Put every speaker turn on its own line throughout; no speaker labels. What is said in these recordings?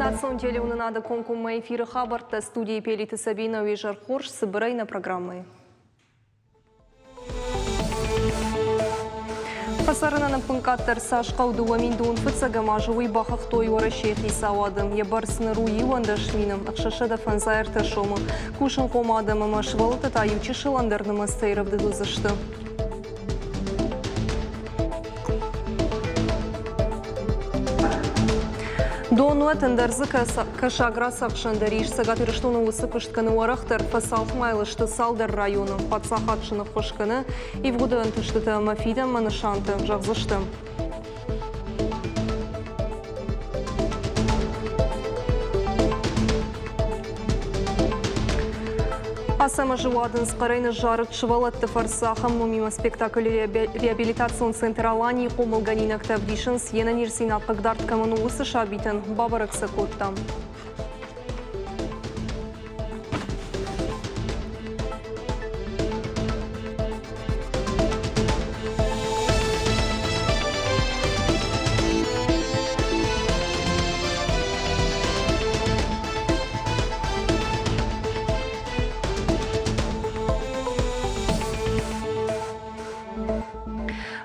Национ телеуынынады комкоммӕ эфиры хабӕрттӕ студийы Пелиты Сабина. Уе зӕр хорз, цыбырӕй нӕ программӕйы. Фӕцӕрынӕн ӕппынкъаддӕр цас хъӕуы 2 000 фыццӕгӕм азы, уый бахыгътой Уӕрӕсейы хицауады. Йӕ бӕрц ныр у 210 653 сомы. Кусынхъом адӕм ӕмӕ сывӕллӕттӕ та иу чысыл ӕндӕр нымӕцтӕй рӕвдыд уыдзысты. Донуат, ӕндӕр дзы кӕсаг рацахсӕн дӕр ис. Цӕгат Ирыстоны уыцы куыст кӕны уӕрӕхдӕр. Фӕцалхмӕ сты цалдӕр районы. Паддзахад сын ӕххуыс кӕны. Ивгъуыды ӕнтыстытӕ ӕмӕ фидӕнмӕ нысантӕ зӕгъдзысты. Ацӕмӕзы уадындз хъӕрӕй ныззарыд сывӕллӕтты фӕрцы. Ахӕм номимӕ спектаклы реабилитацион центр Аланийы хъомылгӕнинӕгтӕ ӕвдисынц, йе нӕниздзинад хъыгдард кӕмӕн у, уыцы сабитӕн, бабӕрӕг сӕ кодта.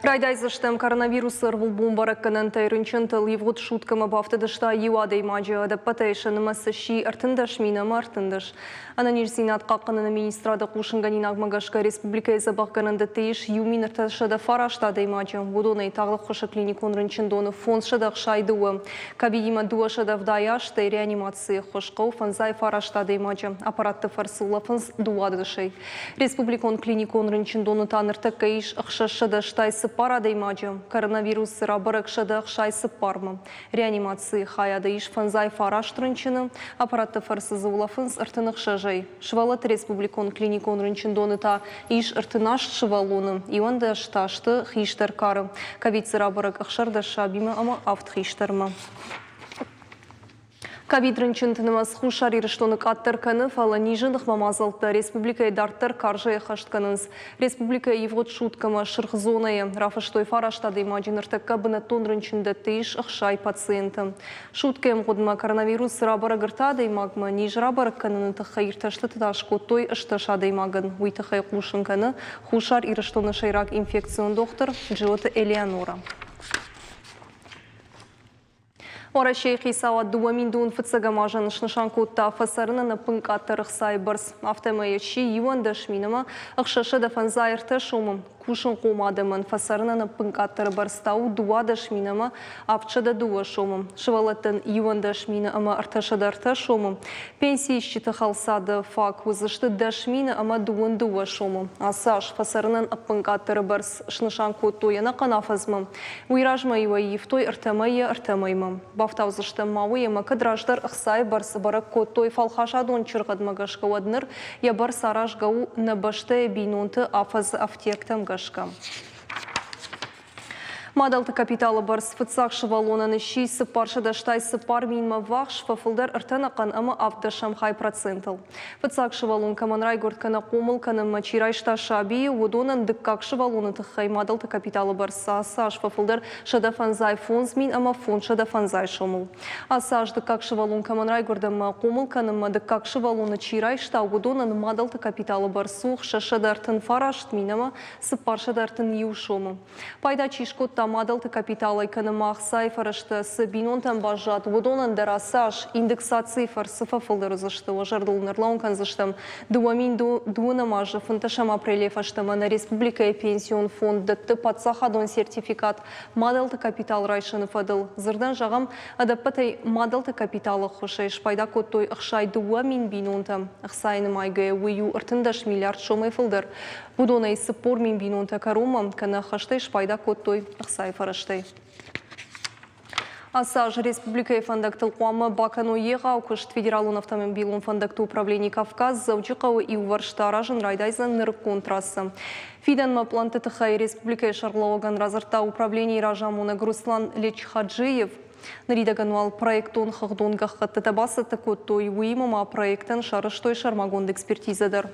Райдайдзыстӕм коронавирусы ӕрвылбон бӕрӕггӕнӕнтӕй. Рынчынтыл ивгъуыд суткӕмӕ бафтыдысты иу адӕймаджы. Ӕдӕппӕтӕй сӕ нымӕц сси 13 013. Ӕнӕниздзинад хъахъхъӕныны министрады хъусынгӕнинагмӕ гӕсгӕ, республикӕйы дзӕбӕхгӕнӕндӕтты ис 1309 адӕймаджы. Уыдонӕй тагъд ӕххуысы клиникон рынчындоны 562. Ковидимӕ 278-ӕй, реанимацийы ӕххуыс хъӕуы 59 адӕймаджы. Аппаратты фӕрцы улӕфынц 12-ӕй. Республикон клиникон рынчындоны та ныртӕккӕ ис 684 адӕймаджы. Коронавирус рабӕрӕг 164-мӕ. Реанимацийы хайады ис 59 рынчыны, аппаратты фӕрцы дзы улӕфынц 36-ӕй. Сывӕллӕтты республикон клиникон рынчындоны та ис 38 сывӕллоны, 11 та сты хистӕр кары. Ковид дзы рабӕрӕг 16 сабимӕ ӕмӕ авд хистӕрмӕ. Ковид-рынчынты нымӕц Хуссар Ирыстоны къаддӕр кӕны, фӕлӕ низы ныхмӕ мадзӕлттӕ республикӕйы дарддӕр карзӕй ӕххӕст кӕнынц. Республикӕйы ивгъуыд суткӕмӕ сырх зонӕйы рафыстой фараст адӕймаджы, ныртӕккӕ бынӕттон рынчындӕтты ис 60 пациенты. Суткӕйы ӕмгъуыдмӕ коронавирус рабӕрӕг ӕртӕ адӕймагмӕ, низ рабӕрӕг кӕныны тыххӕй иртӕстытӕ та скодтой 18 адӕймагӕн. Уый тыххӕй хъусын кӕны Хуссар Ирыстоны сӕйраг инфекцион дохтыр Джиоты Элеонора. Уӕрӕсейы хицауад 2000 фыццӕгӕм азӕн снысан кодта фӕцӕрынӕн ӕппынкъаддӕр ӕхцайы бӕрц. Афтӕмӕй сси 211 653 сомы. Кусынхъом адӕмӕн фӕцӕрынӕн ӕппынкъаддӕры бӕрц та у 12 702 сомы. Сывӕллӕттӕн 210 303 сомы. Пенсиисджыты хӕлцады фаг уыдзысты 10 022 сомы. Ацы аз фӕцӕрынӕн ӕппынкъаддӕры бӕрц снысан кодтой ӕнӕхъӕн афӕдзмӕ. Уый размӕ-иу ӕй ивтой ӕртӕ мӕйӕ ӕртӕ мӕймӕ. Бафтаудзыстӕм ма уый, ӕмӕ кӕд раздӕр ӕхцайы бӕрц бӕрӕг кодтой фӕлхасадон чыргъӕдмӕ гӕсгӕ, уӕд ныр йӕ бӕрц аразгӕ у нӕ бӕстӕйы бинонты афӕдзы ӕфтиӕгтӕм гӕсгӕ. Мадӕлты капиталы бӕрц фыццаг сывӕллонӕн сси 484 минмӕ ввахс, фӕфылдӕр 3,7 процентыл. Фыццаг сывӕллон кӕмӕн райгуырд кӕнӕ хъомыл кӕнынмӕ чи райста сабийы, уыдонӕн дыккаг сывӕллоны тыххӕй мадӕлты капиталы бӕрц ацы аз фӕфылдӕр 155 550 сомыл. Ацы аз дыккаг сывӕллон кӕмӕн райгуырд ӕмӕ хъомыл кӕнынмӕ дыккаг сывӕллоны чи райста, уыдонӕн мадӕлты капиталы бӕрц у 639 431 сомы. Пайда чи скодта мадӕлты капиталӕй кӕнӕ ма ӕхцайы фӕрӕзтӕ цы бинонтӕн баззад, уыдонӕн дӕр ацы аз индексацийы фӕрцы фӕфылдӕр уыдзысты. Уӕ зӕрдыл ӕрлӕууын кӕндзыстӕм, 2022 азы 15 апрелӕй фӕстӕмӕ нӕ республикӕйы пенсион фонд дӕтты паддзахадон сертификат мадӕлты капитал райсыны фӕдыл. Дзырдӕн зӕгъӕм, ӕдӕппӕтӕй мадӕлты капиталы ӕххуысӕй спайда кодтой 62 000 бинонтӕ. Ӕхцайы нымайгӕйӕ уый у 13 миллиард сомӕй фылдӕр. Уыдонӕй 40 000 бинонтӕ кӕронмӕ кӕнӕ хӕстӕй спайда кодтой ӕхцайы фӕрӕзтӕй. Ацы аз республикӕйы фӕндӕгтыл хъуамӕ бакӕной егъау куыст. Федералон автомобилон фӕндӕгты управлени Кавказ Дзӕуджыхъӕуы иувӕрсты аразын райдайдзӕн нырыккон трассӕ. Фидӕнмӕ пълӕнтты тыххӕй республикӕйы сӕргълӕууӕгӕн радзырдта управленийы разамонӕг Руслан Лечхаджиев. Ныридӕгӕн уал проектон хыгъдон гӕххӕттытӕ бацӕттӕ кодтой, уыимӕ ма проектӕн сарӕзтой сӕрмагонд экспертизӕ дӕр.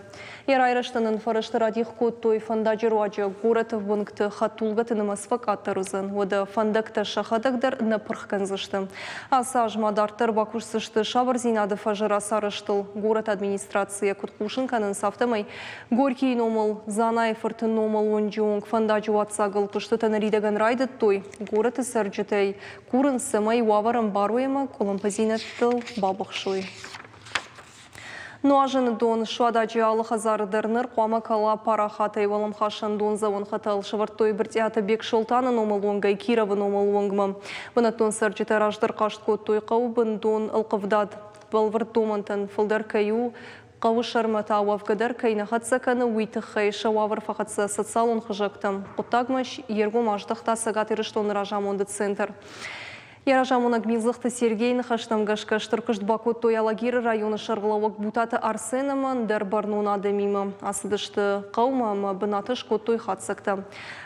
Йӕ райрӕзтӕн ын фӕрӕзтӕ радих кодтой фӕндаджы руаджы горӕты уынгты хӕдтулгӕты нымӕц фӕкъаддӕр уыдзӕн, уӕдӕ фӕндӕгтӕ сӕхӕдӕг дӕр нӕ пырх кӕндзысты. Ацы аз ма дарддӕр бакусдзысты сабырдзинады фӕзы рацарӕзтыл. Горӕты администрацийӕ куыд хъусын кӕнынц, афтӕмӕй Горькийы номыл Дзанайы-фырты номыл уынджы онг фӕндаджы уаццагыл куыстытӕ ныридӕгӕн райдыдтой. Горӕты цӕрджытӕй курынц, цӕмӕй уавӕр ӕмбарой ӕмӕ къуылымпыдзинӕдтыл бабыхсой. Нуазыны дон Суададжы алы хӕдзары дӕр ныр хъуамӕ кӕла парахатӕй. Уӕлӕмхасӕн дондзӕуӕн хӕтӕл сӕвӕрдтой Брытъиаты Бексолтаны номыл уынгӕй Кировы номыл уынгмӕ. Бынӕттон цӕрджытӕ раздӕр хъаст кодтой хъӕуы бын дон ӕлхъывдад бӕлвырд домӕнтӕн фылдӕр кӕй у, хъӕуы сӕрмӕ та уӕвгӕ дӕр кӕй нӕ хӕццӕ кӕны, уый тыххӕй сӕ уавӕр фӕхӕццӕ социалон хызӕгтӕм. Хъуыддагмӕ йе ргом аздӕхта Цӕгат Ирыстоны разамонды центр. Йӕ разамонӕг Милдзыхты Сергейы ныхӕстӕм гӕсгӕ стыр куыст бакодтой Алагиры районы сӕргълӕууӕг Бутаты Арсен ӕмӕ ӕндӕр бӕрнон адӕмимӕ. Ацыдысты хъӕумӕ ӕмӕ бынаты скодтой хатдзӕгтӕ.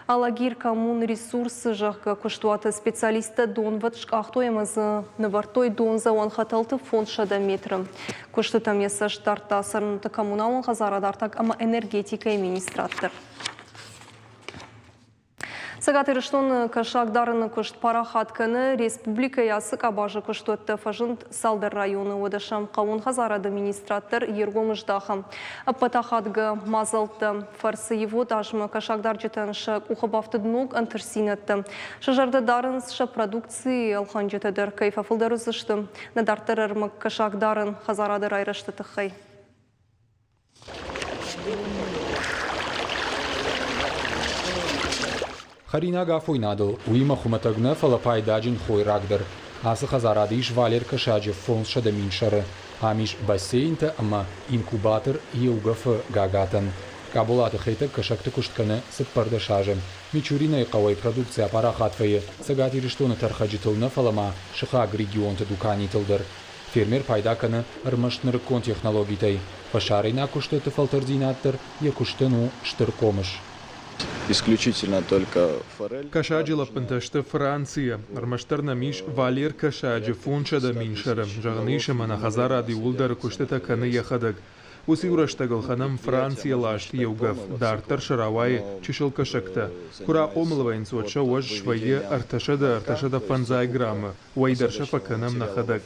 Алагир коммунресурсы, зӕгъгӕ, куыстуаты специалисттӕ донвӕд скъахтой ӕмӕ дзы нывӕрдтой дондзӕуӕн хӕтӕлты 500 метры. Куыстытӕм йӕ цӕст дардта цӕрӕнуӕтты коммуналон хӕдзарад, артаг ӕмӕ энергетикӕйы министрад дӕр. Цӕгат Ирыстоны кӕсагдарыны куыст парахат кӕны. Республикӕйы ацы къабазы куыстуӕттӕ фӕзынд цалдӕр районы. Уӕдӕ сӕм хъӕууон хӕдзарады министрад дӕр йе ргом здахы. Ӕппӕт ахадгӕ мадзӕлттӕ фӕрцы ивгъуыд азмӕ кӕсагдарджытӕн сӕ къухы бафтыд ног ӕнтыстдзинӕдтӕ. Сӕ зӕрдӕ дарынц, сӕ продукцийы ӕлхӕнджытӕ дӕр кӕй фӕфылдӕр уыдзысты. Нӕ дарддӕр ӕрмӕг кӕсагдарын хӕдзарады райрӕзты тыххӕй.
Хӕринаг афойнадыл, уыимӕ хуымӕтӕг нӕ, фӕлӕ пайдаджын хойраг дӕр. Ацы хӕдзарады ис валер кӕсаджы 500 000 сӕры. Ам ис бассейнтӕ ӕмӕ инкубатор еугӕфы гагатӕн. Къаболаты Хетӕг кӕсӕгты куыст кӕны 14 азы. Мичуринойы хъӕуӕй продукци апарахат вӕййы Цӕгат Ирыстоны тӕрхӕджытыл нӕ, фӕлӕ ма сыхаг регионты дуканитыл дӕр. Фермер пайда кӕны ӕрмӕст нырыккон технологитӕй. Фӕсарӕйнаг куыстуӕтты фӕлтӕрддзинад дӕр йӕ куыстӕн у стыр хъомыс.
Исключительно только форель.
Кӕсаджы лӕппынтӕ сты Францийӕ. Ӕрмӕстдӕр нӕм ис Валер кӕсаджы 500 000 сӕры. Зӕгъын ис, ӕмӕ нӕ хӕдзарад иууылдӕр куыстытӕ кӕны йӕхӕдӕг. Уыцы иу рӕстӕг ӕлхӕнӕм Францийӕ ласт еугӕф, дарддӕр сӕ рауайы чысыл кӕсӕгтӕ. Куы рахъомыл вӕййынц, уӕд сӕ уӕз свӕййы 300-350 граммы. Уӕй дӕр сӕ фӕкӕнӕм нӕхӕдӕг.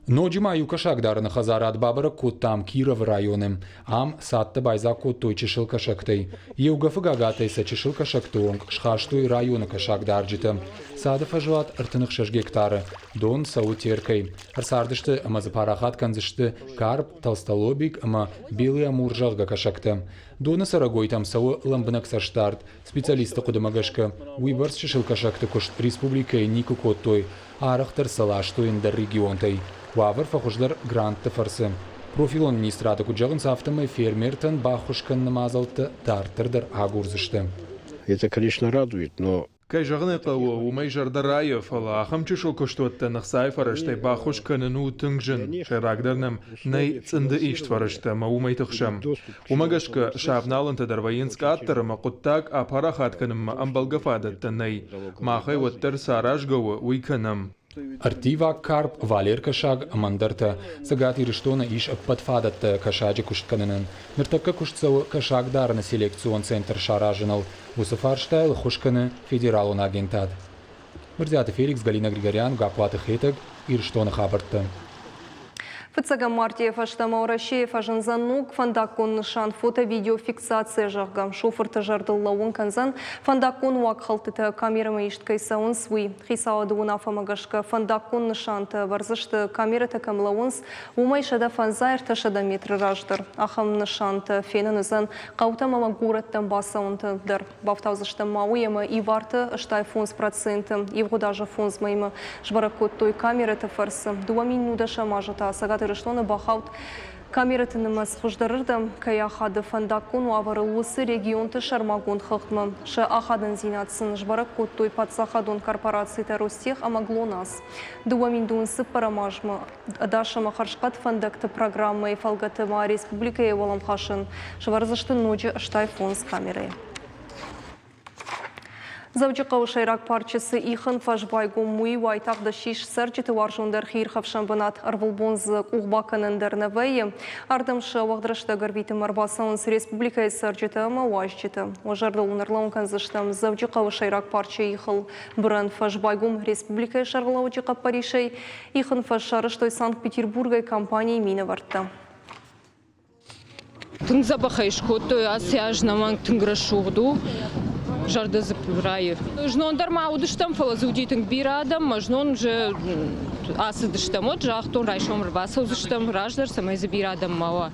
Ноджы ма иу кӕсагдарыны хӕдзарад бабӕрӕг кодтам Кировы районы. Ам цадтӕ байдзаг кодтой чысыл кӕсӕгтӕй. Еугӕфы гагатӕй сӕ чысыл кӕсӕгты онг схастой районы кӕсагдарджытӕ. Цады фӕзуат 36 гектары. Дон цӕуы Теркӕй. Ӕрцардысты ӕмӕ дзы парахат кӕндзысты карп, толстолобик ӕмӕ белый амур зӕгъгӕ кӕсӕгтӕ. Доны цӕрӕгойтӕм цӕуы лӕмбынӕг цӕстдард. Специалистты хъуыдымӕ гӕсгӕ, уыйбӕрц чысыл кӕсӕгты куыст республикӕйы никуы кодтой, арӕхдӕр сӕ ластой ӕндӕр регионтӕй. Уавӕр фӕхуыздӕр грантты фӕрцы. Профилон министрады куыд зӕгъынц, афтӕмӕй фермертӕн баххуыс кӕныны мадзӕлттӕ дарддӕр дӕр агурдзысты.
Это, конечно, радует, но
Кӕй зӕгъын ӕй хъӕуы, уымӕй зӕрдӕ райы, фӕлӕ ахӕм чысыл куыстуӕттӕн ӕхцайы фӕрӕзтӕй баххуыс кӕнын у тынг зын. Сӕйрагдӕр нӕм нӕй цъынды ист фӕрӕзтӕ ӕмӕ уымӕй тыхсӕм. Уымӕ гӕсгӕ сӕ авналӕнтӕ дӕр вӕййынц къаддӕр ӕмӕ хъуыддаг апарахат кӕнынмӕ ӕмбӕлгӕ фадӕттӕ нӕй. Махӕй уӕддӕр цы аразгӕ у, уый кӕнӕм.
Ӕрттиваг карп, валер кӕсаг ӕмӕ ӕндӕртӕ. Цӕгат Ирыстоны ис ӕппӕт фадӕттӕ кӕсаджы куыст кӕнынӕн. Ныртӕккӕ куыст цӕуы кӕсагдарыны селекцион центр саразыныл. Уыцы фарстайыл ӕххуыс кӕны федералон агентад. Мырзаты Феликс, Галина Григорян, Гаппуаты Хетӕг, Ирыстоны хабӕрттӕ.
Фыццӕгӕм мартъийӕ фӕстӕмӕ Уӕрӕсейы фӕзындзӕн ног фӕндаггон нысан фото-видеофиксацийӕ, зӕгъгӕ, шофырты зӕрдыл лӕууын кӕндзӕн, фӕндаггон уагхӕлдтытӕ камерӕмӕ ист кӕй цӕуынц, уый. Хицауады уынаффӕмӕ гӕсгӕ фӕндаггон нысантӕ ӕвӕрдзысты, камерӕтӕ кӕм лӕууынц, уымӕй 150-300 метры раздӕр. Ахӕм нысантӕ фенын уыдзӕн хъӕутӕм ӕмӕ горӕттӕм бацӕуынты дӕр. Бафтаудзыстӕм ма уый, ӕмӕ иварты 65%-ы ивгъуыд азы фондз мӕймӕ сбӕрӕг кодтой камерӕты фӕрцы. 2010 азы та Цӕгат Ирыстоны бахауд камерӕты нымӕц хуыздӕрырдӕм кӕй ахады фӕндаггон уавӕрыл, уыцы регионты сӕрмагонд хыгъдмӕ. Сӕ ахадындзинад сын сбӕрӕг кодтой паддзахадон корпорацитӕ Ростех ӕмӕ ГЛОНАСС. 2024 азмӕ ӕдас ӕмӕ хӕрзхъӕд фӕндӕгты программӕйы фӕлгӕты ма республикӕйы уӕлӕмхасӕн сӕвӕрдзысты ноджы 85 камерӕйы. Дзӕуджыхъӕуы сӕйраг парчы цы ихын фӕз байгом, уый уайтагъд ссис цӕрджыты уарзондӕр хиирхӕфсӕн бынат. Ӕрвылбон дзы къух бакӕнӕн дӕр нӕ вӕййы. Ардӕм сӕ уӕгъд рӕстӕг ӕрвитынмӕ ӕрбацӕуынц республикӕйы цӕрджытӕ ӕмӕ уазджытӕ. Уӕ зӕрдыл уын ӕрлӕууын кӕндзыстӕм, Дзӕуджыхъӕуы сӕйраг парчы ихыл бырӕн фӕз байгом республикӕйы сӕргълӕууӕджы хъӕппӕрисӕй. Ихын фӕз сарӕзтой Санкт-Петербургӕй компанийы минӕвӕрттӕ.
Тынг дзӕбӕхӕй скодтой, ацы аз нӕмӕнг тынг рӕсугъд у, зӕрдӕ дзы райы. Знон дӕр ма уыдыстӕм, фӕлӕ дзы уыди тынг бирӕ адӕм, ӕмӕ знон уже ацыдыстӕм, уӕд загътон, райсом ӕрбацӕудзыстӕм раздӕр, цӕмӕй дзы бирӕ адӕм ма уа.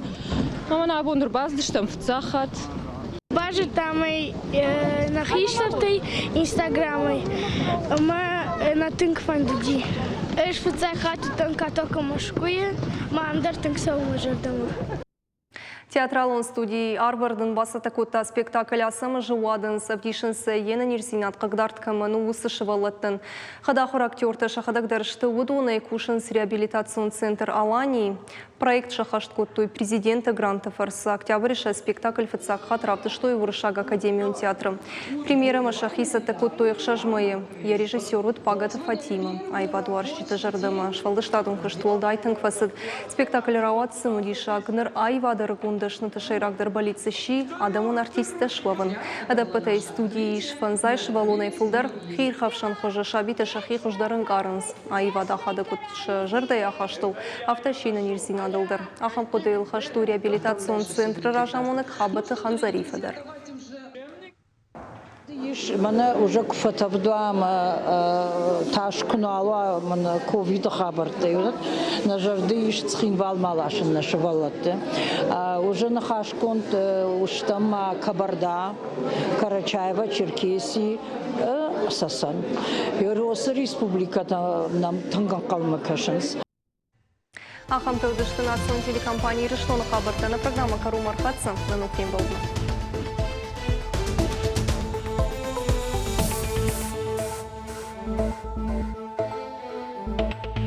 Ӕмӕ нӕ абон ӕрбацыдыстӕм фыццаг хатт.
Базыдтам ӕй нӕ хистӕртӕй Инстаграмӕй ӕмӕ нӕ тынг фӕндыди. Ӕз фыццаг хатт уыдтӕн катокы Мӕскуыйы, мӕ ам дӕр тынг цӕуы мӕ зӕрдӕмӕ.
Театралон студийы Арвӕрдын бацӕттӕ кодта спектакль Ацӕмӕзы уадындз, ӕвдисынц сӕ йе нӕниздзинад хъыгдард кӕмӕн у, уыцы сывӕллӕттӕн. Хӕдахуыр актертӕ сӕхӕдӕг дӕр сты, уыдонӕй кусынц реабилитацион центр Аланийы. Проект сӕххӕст кодтой президенты гранты фӕрцы. Октябры сӕ спектакль фыццаг хатт равдыстой Уырыссаг академион театры. Премьерӕмӕ сӕхи цӕттӕ кодтой ӕхсӕз мӕйы. Йӕ режиссер уыд Пагӕты Фатимӕ. Аивадуарзджыты зӕрдӕмӕ сфӕлдыстадон куыст уӕлдай тынг фӕцыд. Спектакль рауад цымыдисаг. Ныр аивады ӕрыгон дӕсныты сӕйрагдӕр бӕллиц сси адӕмон артисттӕ суӕвын. Ӕдӕппӕтӕй студийы ис фӕндзай сывӕллонӕй фылдӕр. Хиирхӕфсӕн хуызы сабитӕ сӕхи хуыздӕр ӕнкъарынц. Аивад ахады куыд сӕ зӕрдӕйы ахастыл, афтӕ се нӕниздзинадыл дӕр. Ахӕм хъуыдыйыл хӕст у реабилитацион центры разамонӕг Хабӕты Хандзарифы дӕр.
Ис мӕнӕ уже куы фӕтӕвд уа ӕмӕ тас куы нал уа мӕнӕ ковиды хабӕрттӕй, нӕ зӕрды ис Цхинвалмӕ ласын нӕ сывӕллӕтты. Уже ныхасгонд стӕм ма Кабарда, Карачаево-Черкеси, Цӕцӕн. Росы республикӕтӕ нӕм тынг ӕнхъӕлмӕ кӕсынц.
Ахӕмтӕ уыдысты национ телекомпани Ирыстоны хабӕрттӕ. Нӕ программӕ кӕронмӕ ӕрхӕццӕ. Нӕ ног фембӕлдмӕ.